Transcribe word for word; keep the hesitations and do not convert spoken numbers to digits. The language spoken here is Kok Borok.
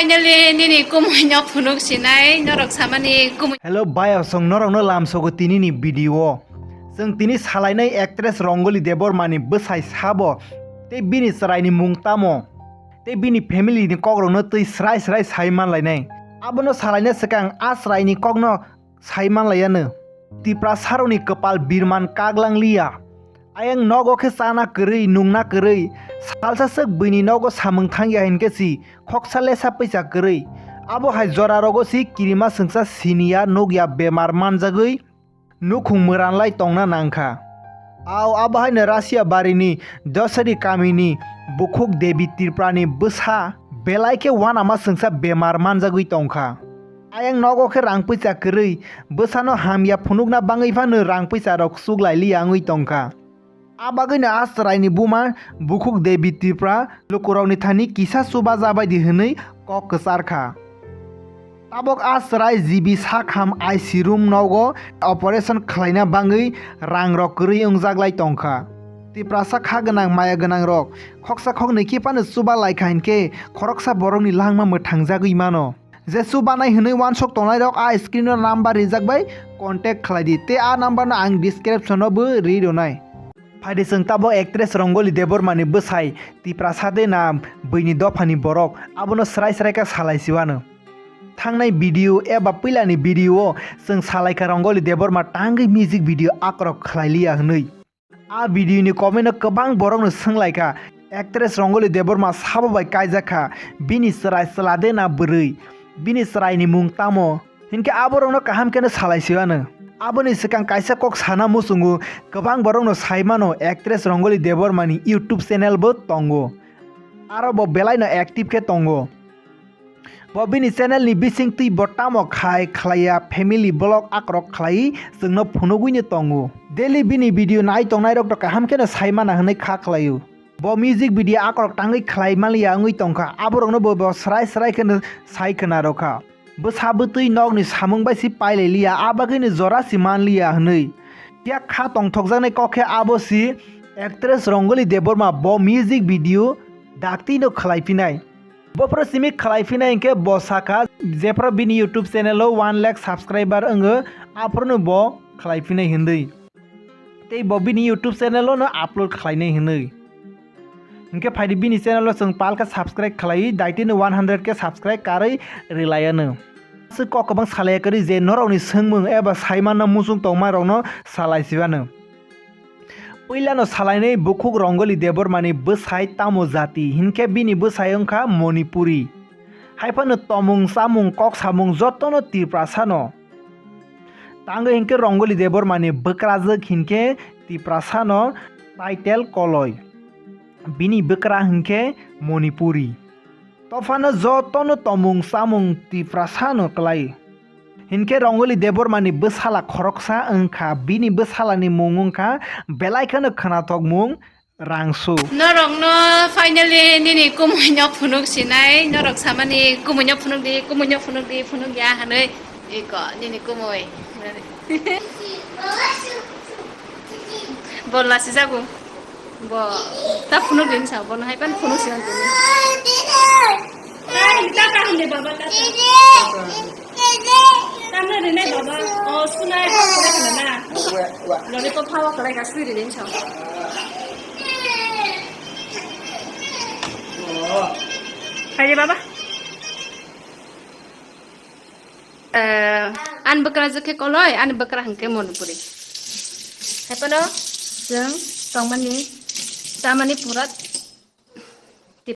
Finally, nini kumui no phunuk sinai, norok samani kumui. Hello, bayasong norokno lamsogo tinini video o. Chwng tini salainai actress Rongoli Debbarma ni bwsai sabo, tei bini chwraini mung tamo, tei bini family ni kokrokno twi srai srai sai manlainai. Abono salaina swkang a chwraini kokno sai manlaiya no. Tiprasarokni kwpal birman kaglang liya. Ayang nogo khe chana kwrwi, nungna kwrwi, salsa swk buini nogo samung thangya hinkhe si khoksa lesa pisa kwrwi. Abo hai jora rogo si kirima swngsa siniya nukya bemar manjagwi nukhung mwranlai tongna nangkha. Ao abo haino Russia barini Dosari kamini bukhuk Devi Tripurani bwsa belai khe uanama swngsa bemar manjagwi tongkha. Ayang nogo khe rang puisa kwrwi, bwsano hamya phunukna bangwi phano rang puisa rok chuklai liya wngwi tongkha. A bagwino a chwraini buma bukhuk Devi Tripura lukurokni thani kisa chubajabaidi hwnwi kok kwcharkha. Tabok a chwrai G B sakham I C room nogo operation khlaina bangwi rangrok kwrwi wngjaklai tongkha. Tiprasa kha gwnang maya gwnangrok khoksa khoknwi khe phano chuba laikha hinkhe khoroksa borokni langma mwthangjagwi mano. Je chubanai hwnwi uansuk tongnairok a screen o number rijak bai contact khlai di, tei a number no ang description o bo ri rwnai. Phaidi chwng tabok actress Rongoli Debbarma ni bwsai Tiprasa de na buini dophani borok abono srai srai khe salai siwano. Thangnai video eba puilani video o chwng salaikha Rongoli Debbarma tangwi music video akrok khlai liya hwnwi. A video ni comment o kwbang borokno swnglaikha, actress Rongoli Debbarma sabo bai kaijakha, bini chwrai chwla de na bwrwi, bini chwraini mung tamo? Hinkhe aborokno kaham kheno salai siwano. Aboni swkang kaisa kok sana muchungo, kwbang borokno saimano actress Rongoli Debbarma ni YouTube channel bo tongo. Aro bo belaino active khe tongo. Bo bini channel ni bising twi bo tamo khai khlaiya family vlog akrok khlai chwngno phunugwino tongo. Daily bini video nai tongnairok to kaham kheno saimana hwnwi kha khlaio. Bo music video akrok tangwi khlai manliya wngwi tongkha, aborokno bo, bo srai srai kheno sai khna rokha. Bwsa bwtwi nokni samung bai si pailai liya, a bagwino jora si manliya hwnwi. Phiya kha tongthokjaknai kok khe abo si actress Rongoli Debbarma bo music video daktino khlai phinai. Bophuru simi khlai phinai hinkhe bo sakha, jephuru bini YouTube channel o one lakh subscriber wngo, aphuru bo khlai phinai hwnwi. Tei bo bini YouTube channel o no upload khlainai hwnwi. Hinkhe phaidi bini channel o chwng palkha subscribe khlaiwi, daitino one hundred K subscribe karwi rwlaiano. Aswk kok kwbang salaiya kwrwi je norokni swngmung eba saimanna muchung tongmarokno salai sibano. Puilano salainai bukhuk Rongoli Debbarmani bwsai tamo jati, hinkhe bini bwsai wngkha Manipuri. Haiphano tomung chamung kok samung jotono Tiprasano. Tangwi hinkhe Rongoli Debbarmani bwkrajwk hinkhe Tiprasano title koloi. Bini bwkra hinkhe Manipuri. Tophano jotono tomung chamung Tiprasano klai. Hinkhe Rongoli Debbarmani bwsala khoroksa wngkha, bini bwsalani mung wngkha belai kheno khwnathokmung Rangsu. Norokno finally nini kumui no phunuk sinai, norok samani kumui no phunuk di, kumui no phunuk di, phunuk ya hwnwi iko nini kumui. Bo lasijago. Bo ta phunuk din sa, bo no hai pan phunuk siyan tini. Tata hindi baba, tata. Tama rin ay baba. O, sunay, sunay ka na. Lollipop hawa kalai ka sweet din sa. Hai baba. Eh, ani bwkrajwk khe koloi, ani bwkra hwnkhe Manipuri. Haiphano chwng tongmani, chamani pura